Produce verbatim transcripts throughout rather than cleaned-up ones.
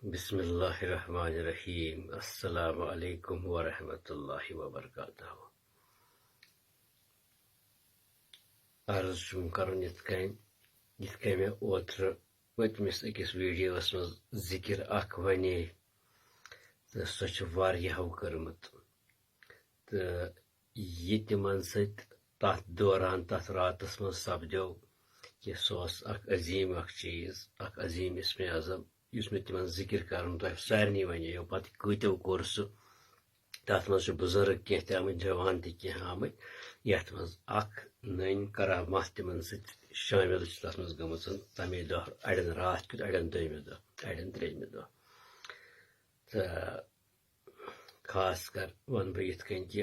بسم اللہ الرحمن الرحیم۔ السلام علیکم ورحمۃ اللہ وبرکاتہ۔ عرض چھُم کرُن یِتھ کٔنۍ، یِتھ کٔنۍ مےٚ اوترٕ پٔتمِس أکِس ویڈیوَس منٛز ذِکِر اکھ وَنے، تہٕ سۄ چھِ واریاہو کٔرمٕژ۔ تہٕ یہِ تِمن سۭتۍ تتھ دوران، تتھ راتس منٛز سپدیو کہِ سُہ اوس اکھ عظیٖم اکھ چیٖز، اکھ عظیٖم اسمِ اعظم، یُس مےٚ تِمن ذِکِر کرُن تۄہہِ سارنٕے وَنیو۔ پتہٕ کۭتیو کوٚر سُہ۔ تتھ منٛز چھِ بُزرگ کینٛہہ تہِ آمٕتۍ، جوان تہِ کینٛہہ آمٕتۍ، یتھ منٛز اکھ نٔنۍ کرامات تِمن سۭتۍ شٲمِل چھِ تتھ منٛز گٔمٕژ تمے دۄہ، اڑٮ۪ن راتھ کیُتھ، اڑٮ۪ن دوٚیمہِ دۄہ، اڑٮ۪ن ترٛیٚیمہِ دۄہ۔ تہٕ خاص کر وَنہٕ بہٕ یِتھ کٔنۍ کہِ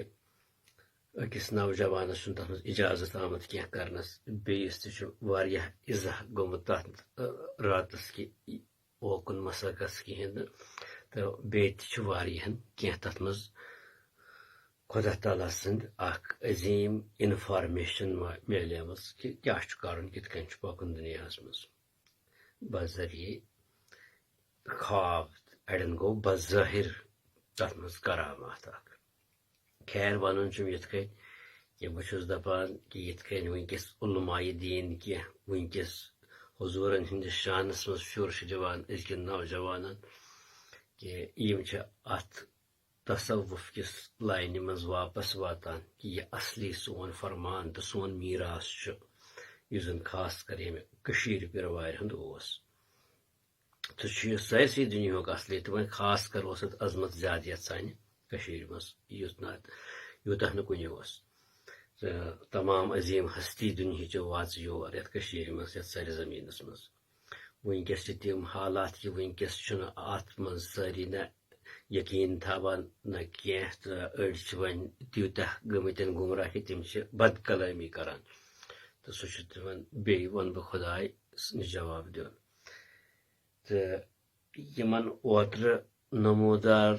أکِس نوجوانَس چھُنہٕ تَتھ منٛز اِجازت آمُت کینٛہہ کرنَس، بیٚیِس تہِ چھُ واریاہ اِزاہ گوٚمُت تَتھ، ٲ، راتَس کہِ اوکُن مَسا گژھِ کِہیٖنۍ نہٕ۔ تہٕ بیٚیہِ تہِ چھُ واریاہَن کینٛہہ تَتھ منٛز خۄدا تعالیٰ سٕنٛد اَکھ عظیٖم information ما-، میلیمٕژ کہِ کیٛاہ چھُ کَرُن، کِتھ کٔنۍ چھُ پَکُن دُنیاہَس منٛز۔ بذریعہ خواب، اڑٮ۪ن گوٚو بظٲہر تتھ منٛز کرامات اکھ۔ خیر، ونُن چھُم یِتھ کٔنۍ کہِ بہٕ چھُس دپان کہِ یِتھ کٔنۍ وٕنکیٚس علماء دین کینٛہہ وٕنکیٚس حضورن ہٕنٛدِس شانس منٛز پھیُر چھُ دِوان أزکٮ۪ن نوجوانن کہِ یِم چھِ اتھ تصوف کِس لاینہِ منٛز واپس واتان کہِ یہِ اصلی سون فرمان تہٕ سون میراث چھُ، یُس زن خاص کر ییٚمہِ کٔشیٖرِ پِرٕ وارِ ہُنٛد اوس۔ تہٕ چھُ یہِ سٲرسٕے دُنیاہُک اصلی، تہٕ وۄنۍ خاص کر اوس اتھ عظمت زیادٕ یتھ سانہِ کٔشیٖرِ منٛز، یُتھ نہٕ اتھ، یوٗتاہ نہٕ کُنہِ اوس۔ تہٕ تمام عظیٖم ہستی دُنیہچو واژٕ یور یتھ کٔشیٖرِ منٛز، یتھ سرزمینس منٛز۔ وٕنکیٚس چھِ تِم حالات کہِ وٕنکیٚس چھُنہٕ اتھ منٛز سٲری نہ یقیٖن تھاوان نہ کینٛہہ، تہٕ أڑۍ چھِ وۄنۍ تیوٗتاہ گٔمٕتٮ۪ن گمراہ کہِ تِم چھِ بد کلٲمی کران، تہٕ سُہ چھُ تِمن بیٚیہِ، وَنہٕ بہٕ، خۄداے سٕنٛدِ جواب دیُن۔ تہٕ یِمن اوترٕ نمودار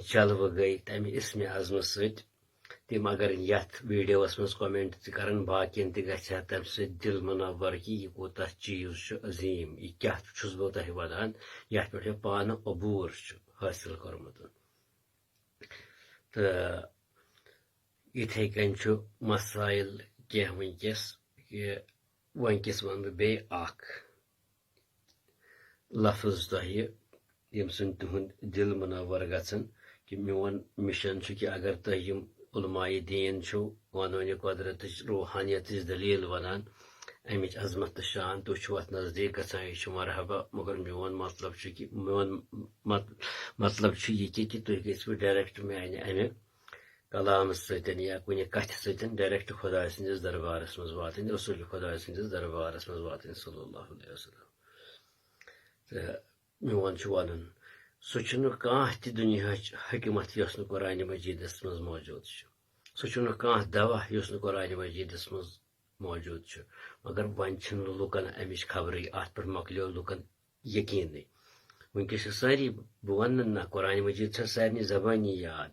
جلوٕ گٔے تمہِ اسمِ اعظمہٕ سۭتۍ، تِم اگر یتھ ویڈیوس منٛز comment تہِ کرن، باقین تہِ گژھِ ہا تمہِ سۭتۍ دِل منور کہِ یہِ کوٗتاہ چیٖز چھُ عظیٖم، یہِ کیٛاہ چھُس بہٕ تۄہہِ ونان، یتھ پٮ۪ٹھ مےٚ پانہٕ عبوٗر چھُ حٲصِل کوٚرمُت۔ تہٕ یِتھے کٔنۍ چھُ مسائل کینٛہہ وٕنکیٚس، یہِ وٕنکیٚس ونہٕ بہٕ بیٚیہِ اکھ لفظ تۄہہِ، ییٚمہِ سۭتۍ تُہُنٛد دِل منور گژھن کہِ میون mission چھُ کہِ اگر تۄہہِ یِم علماء دین چھِو، قانوٗنِ قۄدرتٕچ، روحانیتٕچ دٔلیٖل ونان، امِچ عظمت تہٕ شان، تُہۍ چھِو اتھ نزدیٖک گژھان، یہِ چھُ مرحبا۔ مگر میون مطلب چھُ کہِ، میون مط-، مطلب چھُ یہِ کہِ، کہِ تُہۍ گٔژھِو direct میانہِ امہِ کلامہٕ سۭتۍ یا کُنہِ کتھِ سۭتۍ direct خۄداے سٕنٛدِس دربارس منٛز واتٕنۍ، رسول خۄداے سٕنٛدِس دربارس منٛز واتٕنۍ، صلی اللہ علیہ وسلم۔ تہٕ میون چھُ وَنُن، سُہ چھُنہٕ کانٛہہ تہِ دُنیاہٕچ حکمت یۄس نہٕ قرآنِ مجیدس منٛز موجود چھُ۔ سُہ چھُنہٕ کانٛہہ دوا یُس نہٕ قرآنِ مجیدس منٛز موجود چھُ۔ مگر وۄنۍ چھِنہٕ لُکن اَمِچ خبرٕے، اَتھ پٮ۪ٹھ مۄکلیو لُکن یقیٖنٕے۔ وٕنکیٚس چھِ سٲری، بہٕ وَنہٕ نہٕ نہ، قرآنِ مجید چھےٚ سارنٕے زبٲنی یاد۔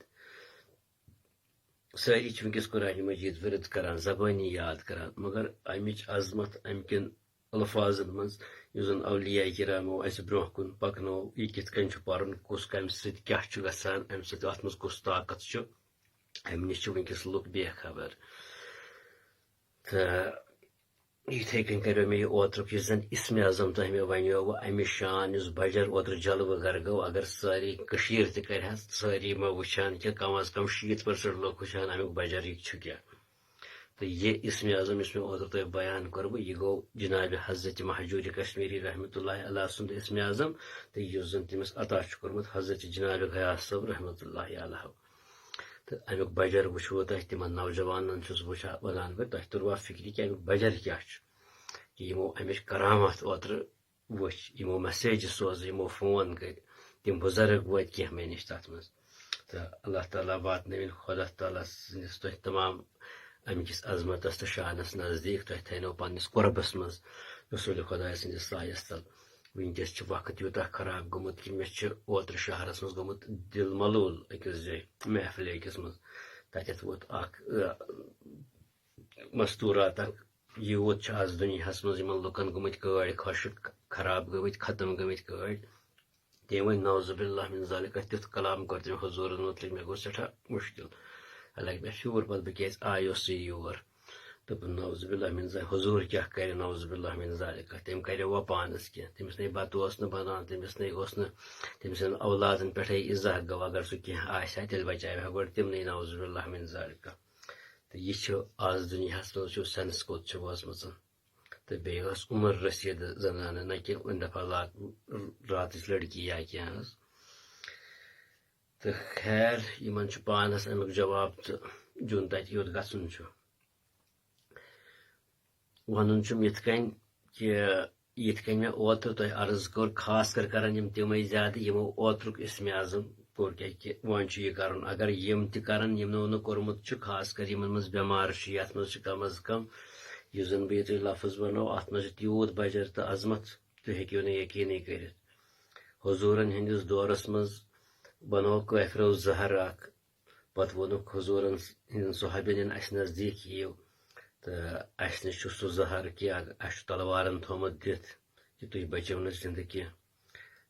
سٲری چھِ وٕنکیٚس قرآنِ مجید ورد کران، زبٲنی یاد کران، مگر اَمِچ عظمت، اَمہِ کٮ۪ن الفاظن منٛز، یُس زن اولیاء کرامو اسہِ برونٛہہ کُن پکنو، یہِ کِتھ کٔنۍ چھُ پرُن، کُس کمہِ سۭتۍ کیٛاہ چھُ گژھان، امہِ سۭتۍ اتھ منٛز کُس طاقت چھُ، امہِ نِش چھِ وٕنکیٚس لُکھ بے خبر۔ تہٕ یِتھے کٔنۍ کریو مےٚ یہِ اوترُک، یُس زن اسمِ اعظم تۄہہِ مےٚ ونیو، امِچ شان یُس بجر اوترٕ جلوٕ گر گوٚو، اگر سٲری کٔشیٖر تہِ کرِ ہا، سٲری ما وٕچھان کہِ کم از کم شیٖتھ percent لُکھ وٕچھان امیُک بجر یہِ چھُ کیٛاہ۔ تہٕ یہِ اسمِ اعظم یُس مےٚ اوترٕ تۄہہِ بیان کوٚرمُت، یہِ گوٚو جناب حضرت مہجور کشمیری رحمتہ اللہ علیہ سُنٛد اسمِ اعظم، تہٕ یُس زن تٔمِس عطا چھُ کوٚرمُت حضرت جناب غیاث صٲب رحمتہ اللہ علیہ۔ تہٕ امیُک بجر وٕچھوٕ تۄہہِ، تِمن نوجوانن چھُس وٕچھان، ونان بہٕ، تۄہہِ توٚروا فکرِ کہِ امیُک بجر کیٛاہ چھُ، کہِ یِمو امِچ کرامات اوترٕ وٕچھ، یِمو message سوزٕ، یِمو phone کٔرۍ، تِم بُزرگ وٲتۍ کینٛہہ مےٚ نِش تَتھ منٛز۔ تہٕ اللہ تعالیٰ واتنٲوِن، خۄدا تعالیٰ سٕنٛدِس تۄہہِ تمام اَمہِ کِس عظمتس تہٕ شانس نزدیٖک، تۄہہِ تھٲینو پننِس قۄربس منٛز، رسول خۄداے سٕنٛدِس سایس تل۔ وٕنکیٚس چھُ وقت یوٗتاہ خراب گوٚمُت کہِ مےٚ چھُ اوترٕ شہرس منٛز گوٚمُت دِل ملوٗل أکِس جایہِ محفلہِ أکِس منٛز۔ تتٮ۪تھ ووت اکھ، ٲ، مستوٗرات اکھ یوٗت چھُ آز دُنیاہَس منٛز یِمَن لُکَن گٔمٕتۍ کٲڑۍ خۄشٕک، خراب گٔمٕتۍ، ختم گٔمٕتۍ کٲڑۍ۔ تٔمۍ ؤنۍ نعوذ باللہ من ذالک، تیُتھ کلام کوٚر تٔمۍ حضوٗرَس مُتعلق، مےٚ گوٚو سٮ۪ٹھاہ مُشکِل۔ حالانکہِ مےٚ پھیوٗر پَتہٕ بہٕ کیٛازِ آیوس یہِ یور۔ دوٚپُن نعوذ باللہ من ذالک، حضوٗر کیٛاہ کَرِ نعوذ باللہ من ذالک؟ تٔمۍ کَرِ وۄنۍ پانَس کینٛہہ، تٔمِس نے بَتہٕ اوس نہٕ بَنان، تٔمِس نے اوس نہٕ، تٔمۍ سٕنٛدٮ۪ن اولادَن پٮ۪ٹھَے اِزاہ گوٚو، اگر سُہ کینٛہہ آسہِ ہا تیٚلہِ بَچاوِ ہا گۄڈٕ تِمنٕے نعوذ باللہ من ذالک۔ تہٕ یہِ چھُ آز دُنیاہَس منٛز چھُ سٮ۪نٕس کوٚت چھِ وٲژمٕژ۔ تہٕ بیٚیہِ ٲس عمر رسیٖدٕ زنانہٕ، نہ کہِ اُمہِ دفعہ لا-، راتٕچ لڑکی یا کینٛہہ ٲس۔ تہٕ خیر، یِمن چھُ پانس امیُک جواب تہٕ دیُن تتہِ یوٚت گژھُن چھُ۔ ونُن چھُم یِتھ کٔنۍ کہِ یِتھ کٔنۍ مےٚ اوترٕ تۄہہِ عرض کوٚر، خاص کر کرن یِم تِمے زیادٕ یِمو اوترُک اسمِ اعظم کوٚر، کیازِ کہِ وۄنۍ چھُ یہِ کرُن۔ اگر یِم تہِ کرن، یِمو نہٕ کوٚرمُت چھُ، خاص کر یِمن منٛز بٮ۪مار چھُ، یتھ منٛز چھُ کم از کم یُس زن بہٕ یہِ تۄہہِ لفظ ونو، اتھ منٛز چھُ تیوٗت بجر تہٕ عظمت، تُہۍ ہیٚکِو نہٕ یقیٖنٕے کٔرِتھ۔ حضوٗرن ہٕنٛدِس دورس منٛز بنوو کٲفرو زہر اکھ۔ پتہٕ ووٚنُکھ حضوٗرن ہٕنٛدٮ۪ن صحابین، "اسہِ نزدیٖک یِیِو تہٕ اسہِ نِش چھُ سُہ زہر کہِ اَسہِ چھُ تلوارن تھوٚومُت دِتھ کہِ تُہۍ بٔچِو نہٕ زِندٕ کینٛہہ۔"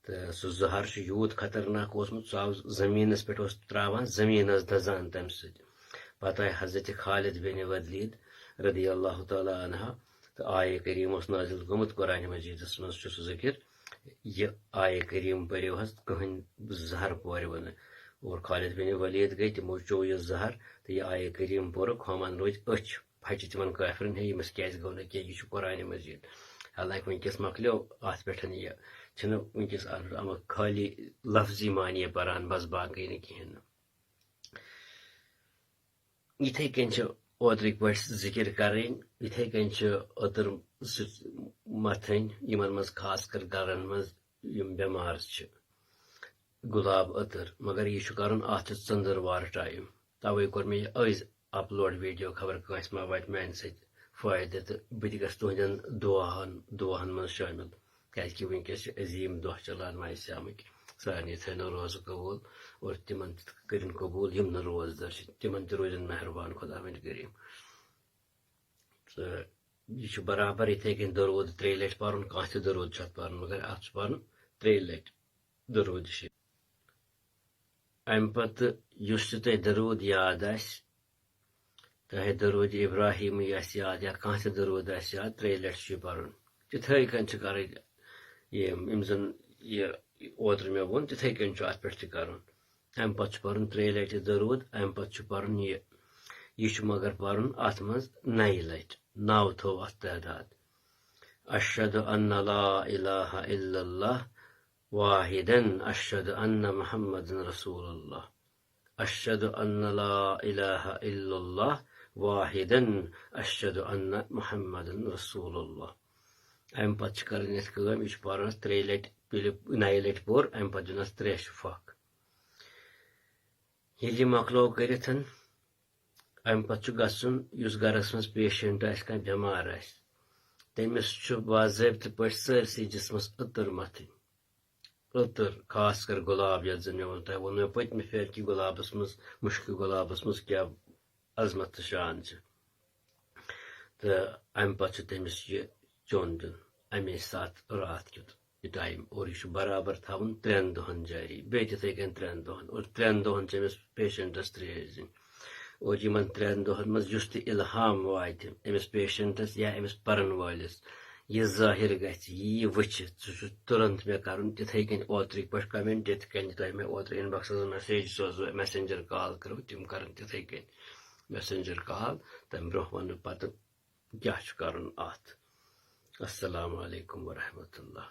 تہٕ سُہ زہر چھُ یوٗت خطرناک اوسمُت، سُہ آو زٔمیٖنَس پٮ۪ٹھ، اوس ترٛاوان، زٔمیٖن ٲس دَزان تَمہِ سۭتۍ۔ پَتہٕ آے حضرت خالد بن ولید رضی اللہ تعالیٰ عنہ، تہٕ آیہِ کریم اوس نازل گوٚمُت قرآن مجیدَس منٛز، چھُ سُہ ذِکر، یہِ آیہِ کریم پٔرِو حظ، کٕہٕنۍ زہر پورِوٕ نہٕ۔ اور خالد بن ولید گٔے، تِمو چوٚو یہِ زہر، تہٕ یہِ آیہِ کریم پوٚرُکھ، ہُمَن روٗدۍ أچھ پھچہِ تِمن کٲفرن، "ہے، ییٚمِس کیازِ گوٚو نہٕ کینٛہہ، یہِ چھُ قرآن مجید۔" حالانکہِ وٕنکیٚس مۄکلیو اتھ پٮ۪ٹھ یہِ، چھِنہٕ وٕنکیٚس اتھ پٮ۪ٹھ آمُت، خٲلی لفظی معنی پران، بس باقٕے نہٕ کِہیٖنۍ نہٕ۔ یِتھے کٔنۍ چھِ اوترٕکۍ پٲٹھۍ ذِکِر کرٕنۍ، یِتھے کٔنۍ چھِ اوتر سۭتۍ متھٕنۍ، یِمن منٛز خاص کر گرن منٛز یِم بٮ۪مار چھِ، گۄلاب عطر، مگر یہِ چھُ کرُن، اتھ چھُ ژٔنٛدٕروار ٹایم۔ توے کوٚر مےٚ یہِ أزۍ اپلوڈ ویڈیو، خبر کٲنٛسہِ ما واتہِ میانہِ سۭتۍ فٲیدٕ تہٕ بہٕ تہِ گژھٕ تُہنٛدٮ۪ن دُعاہن، دُعاہن منٛز شٲمِل، کیازِ کہِ وٕنکیٚس چھِ عظیٖم دۄہ چلان ماہِ صیامٕکۍ۔ سارنٕے تھٲینو روزٕ قبوٗل اور تِمن تہِ کٔرِن قبوٗل، یِم نہٕ روزدار چھِ، تِمن تہِ روزن مہربان خداوند کریم۔ تہٕ یہِ چھُ برابر یِتھے کٔنۍ دروٗد ترٛیٚیہِ لٹہِ پرُن، کانٛہہ تہِ دروٗد چھُ اتھ پرُن، مگر اتھ چھُ پرُن ترٛیٚیہِ لٹہِ دروٗد شریف۔ امہِ پتہٕ یُس تہِ تۄہہِ دروٗد یاد آسہِ، چاہے دروٗد ابراہیمٕے آسہِ یاد یا کانٛہہ تہِ دروٗد آسہِ یاد، ترٛیٚیہِ لٹہِ چھُ یہِ پرُن۔ تِتھے کٔنۍ چھِ کرٕنۍ یِم، یِم زن یہِ اوترٕ مےٚ ووٚن، تِتھے کٔنۍ چھُ اتھ پٮ۪ٹھ تہِ کرُن۔ امہِ پتہٕ چھُ پرُن ترٛیٚیہِ لٹہِ دروٗد، امہِ پتہٕ چھُ پرُن یہِ۔ یہِ چھُ مگر پرُن اتھ منٛز نَیہِ لٹہِ، نَو تھوٚو اتھ تعداد۔ اشہد ان لا الہ الا اللہ واحدن، اشہد ان محمد رسول اللہ۔ اشہد ان لا الہ الا اللہ واحدن، اشہد ان محمد رسول اللہ۔ امہِ پتہٕ چھِ کرٕنۍ یتھ کٲم، یہِ چھُ پرُن اَتھ ترٛیٚیہِ لٹہِ، ییٚلہِ نَیہِ لٹہِ پوٚر، امہِ پتہٕ دیُن اَتھ تریشہِ پھۄکھ۔ ییٚلہِ یہِ مۄکلو کٔرِتھ، امہِ پتہٕ چھُ گژھُن، یُس گرس منٛز پیشنٹ آسہِ، کانٛہہ بٮ۪مار آسہِ، تٔمِس چھُ باضٲبطہٕ پٲٹھۍ سٲرسٕے جسمس عطر متھٕنۍ۔ عطر، خاص کر گۄلاب، یتھ زن مےٚ ووٚن، تۄہہِ ووٚن مےٚ پٔتمہِ پھِرِ کہِ گۄلابس منٛز، مُشکہِ گۄلابس منٛز کیٛاہ عظمت تہٕ شان چھِ۔ تہٕ امہِ پتہٕ چھُ تٔمِس یہِ چیوٚن دیُن، امے ساتہٕ راتھ کیُتھ یہِ ٹایم، اور یہِ چھُ برابر تھاوُن ترٛٮ۪ن دۄہن جٲری، بیٚیہِ تِتھے کٔنۍ ترٛٮ۪ن دۄہن، اور ترٛٮ۪ن دۄہن چھِ أمِس پیشنٹس تریش دِنۍ۔ اور یِمن ترٛٮ۪ن دۄہن منٛز یُس تہِ الہام واتہِ أمِس پیشنٹس یا أمِس پرن وٲلِس، یہِ ظٲہِر گژھِ، یہِ یہِ وٕچھِ، سُہ چھُ تُرنت مےٚ کرُن تِتھے کٔنۍ اوترٕکۍ پٲٹھۍ کمنٹ، یِتھ کٔنۍ تۄہہِ مےٚ اوترٕ انباکسس منٛز میسیج سوزو، میسنجر کال کٔرو، تِم کرن تِتھے کٔنۍ میسنجر کال۔ تمہِ برونٛہہ ونہٕ بہٕ پتہٕ کیٛاہ چھُ کرُن اتھ۔ السلام علیکم ورحمۃ اللہ۔